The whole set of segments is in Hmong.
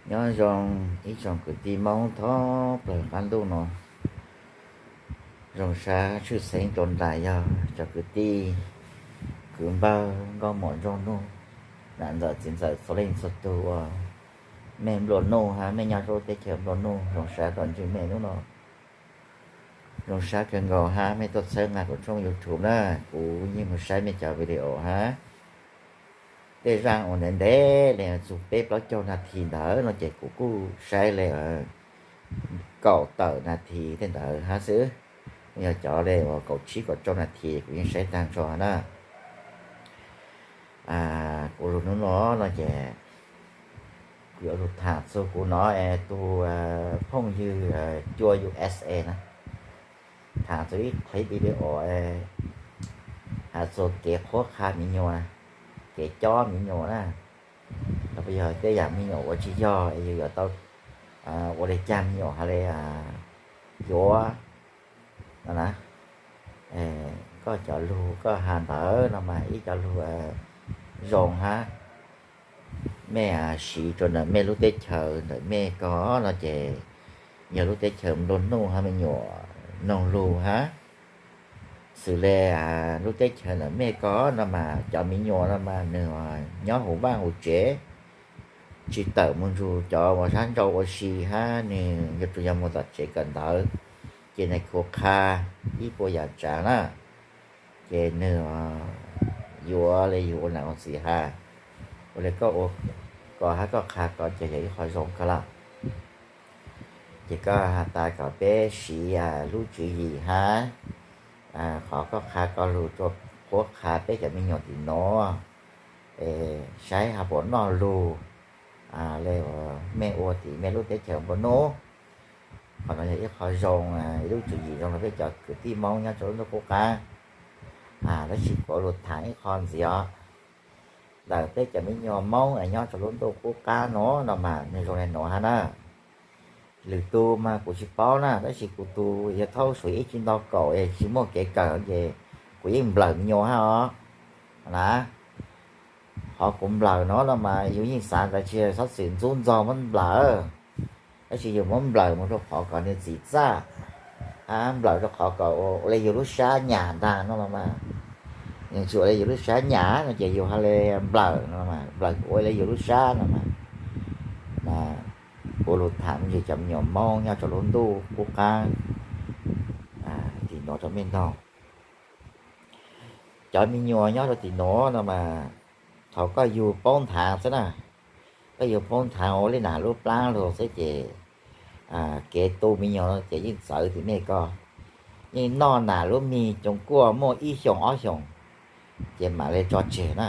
Nyob zoo ib tsoom kwv tij Hmoob thoob plaws qab ntuj no. Zoo sab tshwj xeeb rau nram yog cov kwv tij, kwv npawg, nkauj muam nraug nug, nam ntxawm txiv ntxawm txhua leej txhua tug uas mej nplua nuj hab mej nyob rau teb chaws nplua nuj, zoo sab tuaj ntsib mej hnub no. Zoo sab kawg nkaus hab mej tuaj txhawb nqa kuv tshooj YouTube na. Kuv yeej mus saib mej cov video hab tej zaj uas ntev ntev le txug peb plaub caug nas this ntawd no ces kuv kuj saib le kaum tawm nas this tej ntawd hab xwb. Yog cov le uas kaum tsib kaum rau nas this kuv yeej saib taag nrho na. Kuv lug hnub no no ces kuv yuav lug thaam txug kuv no es tug phooj ywg cua U S A na, thaam txug ib qhib video has txug kev qhuab qha miv nyuas, kev cob miv nyuas na. Los puas yog tej yaam miv nyuas ua tsis yog es yus yuav tau ua le caag miv nyuas has le yuav no na. Koj cov lug koj has ntawd no mas ib cov lug zoo hab mej siv rua ntawm mej lub teb chaws ntawm mej ko no ces yog lub teb chaws nplua nuj hab me nyuam noog lug hab. Xws le lub teb chaws ntawm mej ko no mas cov miv nyuas no mas nwg nyob huv vaaj huv tsev, tsis tawm moog nrug cov uas sab nrau ua si hab nwg yuav tsum yog moog tom tsev kawm ntawv, ces nwg khuv qha ib puas yaam tsaav na. Ces nwg yuav le yug ua nam ua txiv has, ua le koj ua ko hab koj qha ko ces yog ib qho zoo kawg lawm. Ces koj has tas kom peb siv lub tswv yim hab qhov koj qha ko lug rua qhuab qha peb cov me nyuam tim nuav, es saib has puas noj lug le mej ua tim mej lub teb chaws nplua nuj. Qhov no yog ib qho zoo, ib lub tswv yim zoo rau peb cov kwv tij Moob nyob rau lub ntuj qub qaab. Tab sis kuv lug thaam ib qho ntxiv os. Ntawm peb cov me nyuam Moob es nyob rau lub ntuj qub qaab nuav no mas nwg zoo le nuav hab na. Lwm tug mas kuv tsis paub na, tab sis kuv tug yog thaum xuv ib tsi ntau kaum es tsis muaj kev kawm ces kuv yeej nplawm me nyuam hab os na. Qhov kuv nplawm no no mas yus yeej xaav tas tsi txhob txwm ntxub ntxog muab nplawm, tab sis yus muab nplawm moog rau qhov kom nwg txim txaj, nplawm rau qhov kom ua le yus lub sab nyam ntaag no mas, tsis ua le yus lub sab nyam no ces yus has le nplawm no, nplawm ua le yus lub sab no mas. Kuv lug thaam me ntsis cov me nyuam Moob nyob rau lub ntuj qub qaab tim nuav rau mej noog. Cov me nyuam nyob rau tim nuav no mas, thaum koj yug poob nthav xwb na, koj yug poob nthav ua le nam lub plaab lug xwb ces kev tu me nyuam no ces yeej txawv tim mej ko. Yeej noj nam lub mig coos kuaj muaj ib xyoos ob xyoos ces mam le tso tseg na.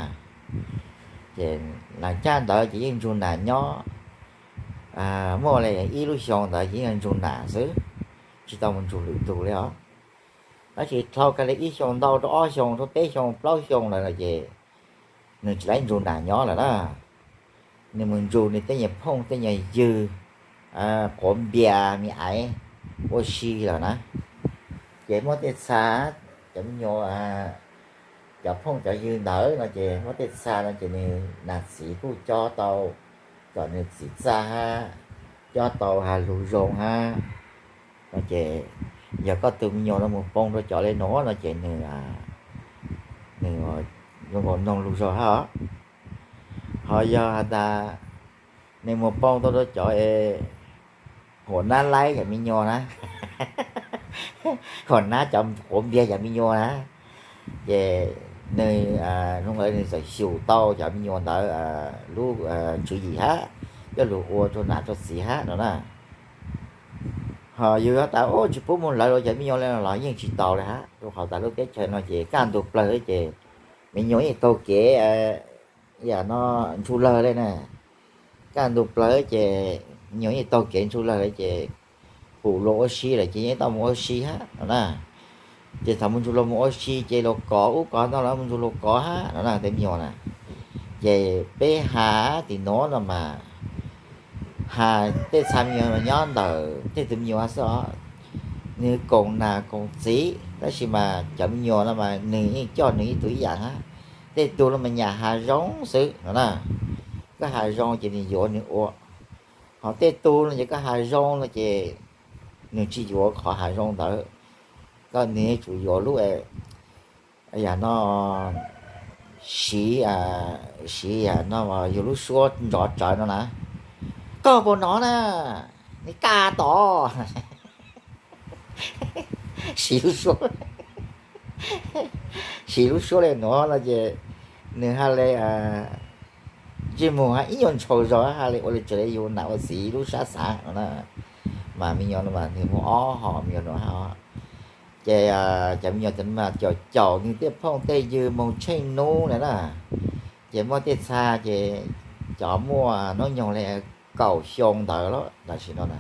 Ces laag caj ntawd ces yeej nrug nam nyob, muaj le ib lub xyoo ntawd ces yeej nrug nam xwb, tsis tau mus nrug lwm tug le os. Tab sis dhau kag le ib xyoo ntau rau ob xyoo rau peb xyoo plaub xyoo lawm no ces nwg tsis tau nrug nam nyob lawm na. Nwg mus nrug nwg tej nyuag phooj tej nyuag ywg quav npias me aiv ua si lawm na. Ces muab tej txha cov me nyuam, cov phooj cov ywg ntawd no ces muab tej txha no ces nwg nam txiv kuj cob tau kom nwg txim txaj hab, cob tau has lug zoo hab no ces yog koj tug me nyuam no mus poob rau cov le nuav no ces nwg, nwg zoo nkaus noog lug zog hab os. Ho yog has tas nwg mus poob tau rau cov huam nab laib cov me nyuam na, huam nab cov quav npias cov me nyuam na, ces nwg zoo nkaus nwg txawm xyum tau cov me nyuam ntawd lub tswv yim hab coj lug ua rau nam rau txiv hab no na. Ho yog tas ub tsis pub mus lawv rau cov me nyuam le no los yeej tsis tau le hab, rau qhov tas lub teb chaws no ces kaj ntug plawg ces me nyuam yeej taug kev yam no ntshua lawg le na. Kaj ntug plawg ces me nyuam yeej taug kev ntshua lawg le ces pum luag ua si lawm ces yeej tau mus ua si hab no na. Ces thaum mus nrug luag mus ua si ces luag kov ub kov no los mus nrug luag kov hab no na tej me nyuam na. Ces peb has tim nuav no mas, has tej txha me nyuam mas nyob ntawm tej tus me nyuam xwb os. Nwg koom nam koom txiv tab sis mas cov me nyuam no mas nwg yeej coj nwg ib tug ib yam hab. Tej tug no mas nyam has zoo xwb no na. Koj has zoo ces nwg yuav nwg ua, Ho tej tug no ces koj has zoo no ces nws tsis yuav qhov has zoo ntawd, koj nws yuav tsum yuav lub, yam no, siv, siv yam no yog lub suab ntsov tsawv no na, koj puas nov na, nws kaj tom siv lub suab, siv lub suab le nuav no ces nws ha le ntsej muag ha ib nyuag ntshau zog ha le ua le tsaws le yus nam ua txiv lub sab xav no na. Mas me nyuam no mas nws muaj ob hom me nyuam no ha. Ces cov me nyuam no mas caum caum nws tej phooj tej ywg moog tsheej nub na na. Ces muaj tej txha ces cov muaj hnub nyoog le kaum xyoo ntawd los tam sim no na,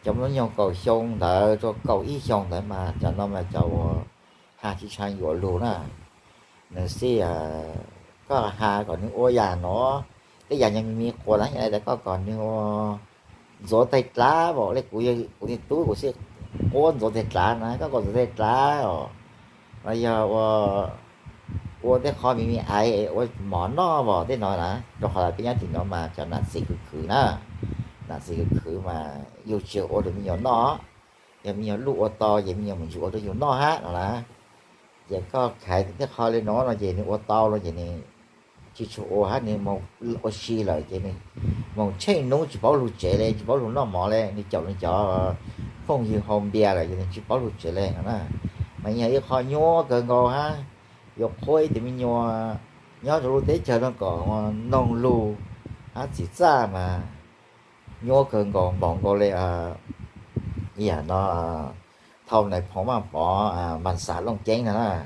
cov muaj hnub nyoog kaum xyoo ntawd rua kaum ib xyoo ntawd mas cov no mas cov uas has tsis tshua yuav lug na. Nws xij, koj has kom nws ua yam no, tej yam no me me quas na, yog tas koj kom nws ua ntxuav tais dlav os, le kuv, kuv niag tub kuv xij quab ntxuav tais dlav na, koj kom ntxuav tais dlav os, los yog ua, ua tej qho me me aiv ua mov noj os tej no na. Rau qhov peb nyob tim no mas cov nam txiv khwv khwv na, nam txiv khwv khwv mas yus tsis ua rau me nyuam noj. Yog me nyuam luj ua tau ces me nyuam mus ntsis ua rau yus noj hab no na. Ces koj khaiv tej qho le no no ces nws ua tau no ces nws tsis tshua ua hab, nws moog ua si lawm ces nws moog tsheej nub tsis paub lug tsev le, tsis paub lug noj mov le, nws caum nws cov phooj ywg haus npias lawm ces nws tsis paub lug tsev le no na. Mas yog ib qho nyuaj kawg nkaus hab, yuav qhuab ib tug me nyuam nyob rau lub teb chaws no kom noog lug hab txim txaj mas nyuaj kawg nkaus, npaum nkaus le yam no thau nais phoo Vaj Pov Mas Xas Looj Ceeb no na.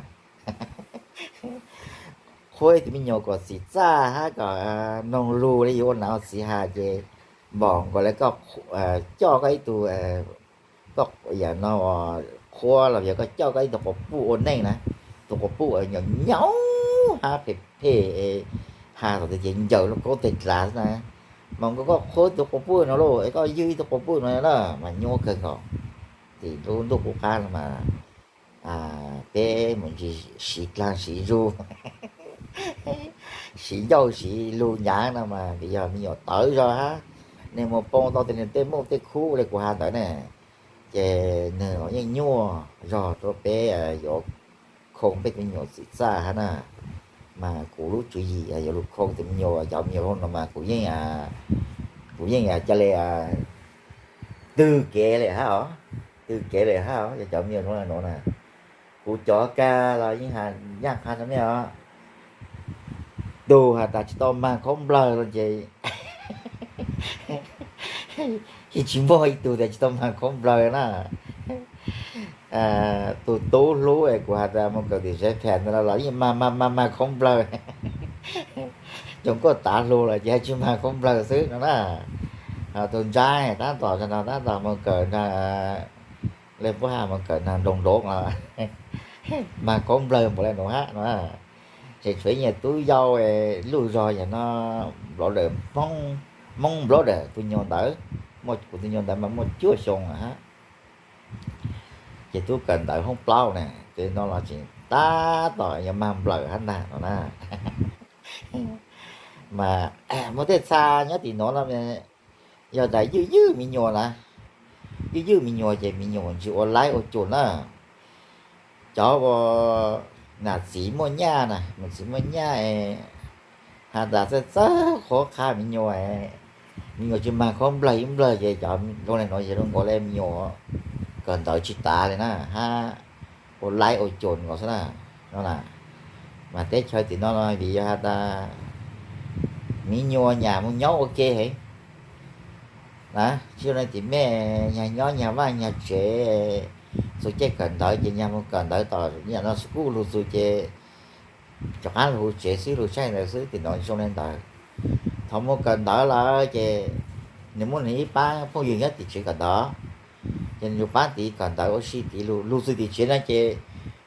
Qhuab ib tug me nyuam kom txim txaj hab kom noog lug le yus ua nam ua txiv has ces npaum nkaus le koj coj koj ib tug, koj yam no qhuab los yog koj coj koj ib tug quas puj ua neej na, tus quas puj uas nyaum nyaum hab phem phem, has tom twg ces ncaws lub kaub tes dlav xwb na. Mas koj, koj qhuab tus quas puj no lauj, es koj ywg ib tug quas puj no na mas nyuaj kawg nkaus. Tim lub ntuj qub qab no mas peb mus ntsis siv dlaag siv zug, siv ncauj siv lug nyav no mas vim yog me nyuam tawv zog hab, nws mus poo tau tej, nws tej muj tej khub le kuv has ntawd ne, ces nws los yeej nyuaj zog rau peb yuav khoo peb tus me nyuam txim txaj hab na. Mas kuv lub tswv yim yuav lug khoo tus me nyuam, cov me nyuam no mas kuv yeej, kuv yeej ca le twg kev le hab os, twg kev le hab os, yog cov me nyuam zoo le nuav na. Kuv cov kag los yeej has yaaj qha rau nej os, tug has tas tsis tau mag khaub nplawg los ces yeej tsis muaj ib tug tas tsis tau mag khaub nplawg na. Tus tub hlub es kuv has tas mus kawm tim Japan ntawd los yeej mag mag mag mag khaub nplawg, cov kuj tav hlu lawm ces tsis mag khaub nplawg xwb no na. Tus ntsaib tab tom, tab tom mus kawm nraag, le puab has mus kawm nraag nroo nroo los mag khaub nplawg npaum le nuav hab no. Ces tshuav ib nyuag tub yau luj zog yog no, nplawv dawm, Hmoob nplawv dawm tus nyuag ntawd, muaj kuv tus nyuag ntawd mas muaj cuaj xyoo lawm hab. Ces tub kawm ntawv hoob plaub na, ces no los tseem tab tom yuav mag nplawm hab ntag no na. Mas muaj tej txha nyob tim nuav no, yog tas ywj ywj me nyuam na, ywj ywj me nyuam ces me nyuam ntsis ua laib ua cuam na. Cov uas nam txiv muaj nyaj na, nam txiv muaj nyaj has tas txawj txawj qhuab qha me nyuam, me nyuam tsis mag khaub nplawg ib nplawg ces cov zoo le nuav yog zoo nkaus le me nyuam kawm ntawv tsis tas li na, hab ua laib ua cuam nkaus xwb na, no na. Mas teb chaws tim no no vim yog has tas me nyuam nyam mus nyob ua ke heev na, tsis zoo li tim mej nyag nyob nyag vaj nyag tsev, txug caij kawm ntawv ces nyag mus kawm ntawv tom yam no school lug txug ces rov qaab lug hu tsev xwb, lug tsaij ntawd xwb, tim no zoo le ntawd. Thaum mus kawm ntawv lawm ces nws muaj nws ib paab phooj ywg nyob tim tsev kawm ntawv, ces nws paab tim kawm ntawv ua si tim lug, lug txug tim tsev no ces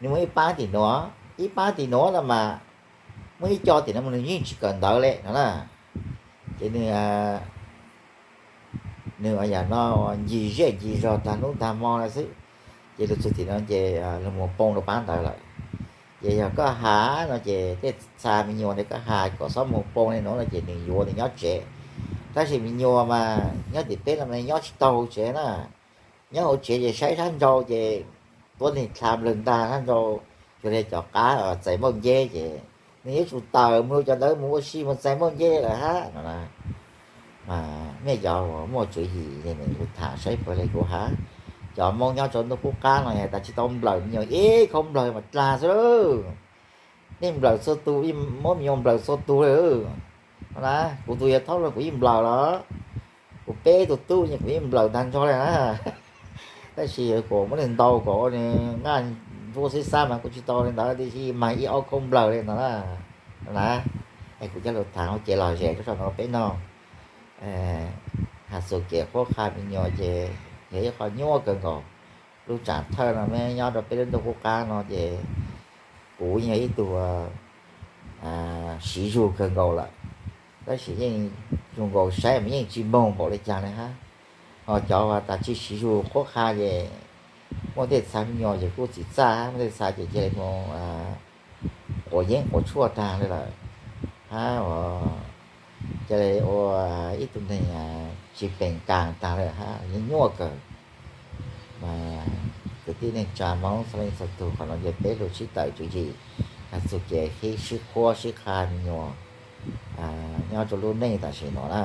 nws muaj ib paab tim nuav, ib paab tim nuav no mas muaj ib co tim no mas nws yeej tsis kawm ntawv le no na. Ces nws, nws yam no ncig zej ncig zog tag hnub tag hmo lawm xwb, ces lug txug tim no ces lug mus poob rau paab ntawd lawm. Ces yog koj has no ces tej txha me nyuam ntawd koj has kom txhob mus poob le nuav no ces nws yuav nws nyob tsev. Tab sis me nyuam mas nyob tim peb no mas nyob tsis tau hauv tsev na. Nyob hauv tsev ces saib sab nrau ces tuab neeg dha nplawg ntag sab nrau, cuag li cov qab txais npauj nceb ces nws yuav tsum tawm mus cov ntawd mus ua si mus txais npauj nceb lawm hab no na. Mas nej cov uas muaj tswv yim es nws kuv tham saib puas li kuv hab. Cov Hmoob nyob rau ntuj qub qab no tas tsis tau nplawm me nyuam ib khau nplawg mas dlag xwb lawm. Nej nplawm txhua tus, muab me nyuam nplawm txhua tus lawm na. Kuv tus yawg thaub los kuv yeej nplawm los, kuv peb tug tub kuv yeej nplawm tag nrho li na. Tab sis kuv muab nws ntaus kom ua nws nqaj ntuj xib xab mas kuv tsis tau li ntawd, tiam sis mag ib ob khau nplawg li no na. Es kuv coj lus tham ua kev lom zem rau saum no peb no. Has txug kev qhuab qha me nyuam ces yog ib qho nyuaj kawg nkaus. Lub tsam thawj no mas nyob rau peb lub ntuj qub qab no ces kuv yog ib tug siv zug kawg nkaus lawm, tab sis yeej zoo nkaus saib mas yeej tsis moog npaum li cas li hab. Ho cov uas tas tsis siv zug qhuab qha ces muaj tej txha me nyuam ces kuj txim txaj, muaj tej txha ces cia li mus quav yeeb quav tshuaj tag li lawm, hab ua cia li ua ib tug neeg tsis peem kaam tag li hab, yeej nyuaj kawg. Mas kwv tij neej tsa Hmoob txhua leej txhua tug, qhov no ces peb lug sib tawm tswv yim, has txug kev sib qhuab sib qha me nyuam nyob rau lub neej tam sim no na.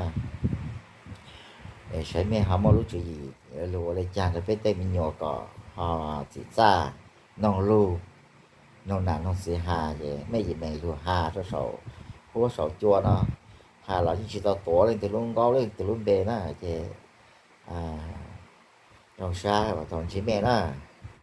Es saib mej ho muaj lub tswv yim lug ua li cas rau peb tej me nyuam kom ho txim txaj, noog lug, noog nam noog txiv has ces mej yim meem lug has rau saum huab saum cua no, has los yeej tsis tau tuav leej twg lub nkaub leej twg lub npe na ces zoo sab uas tau ntsib mej na.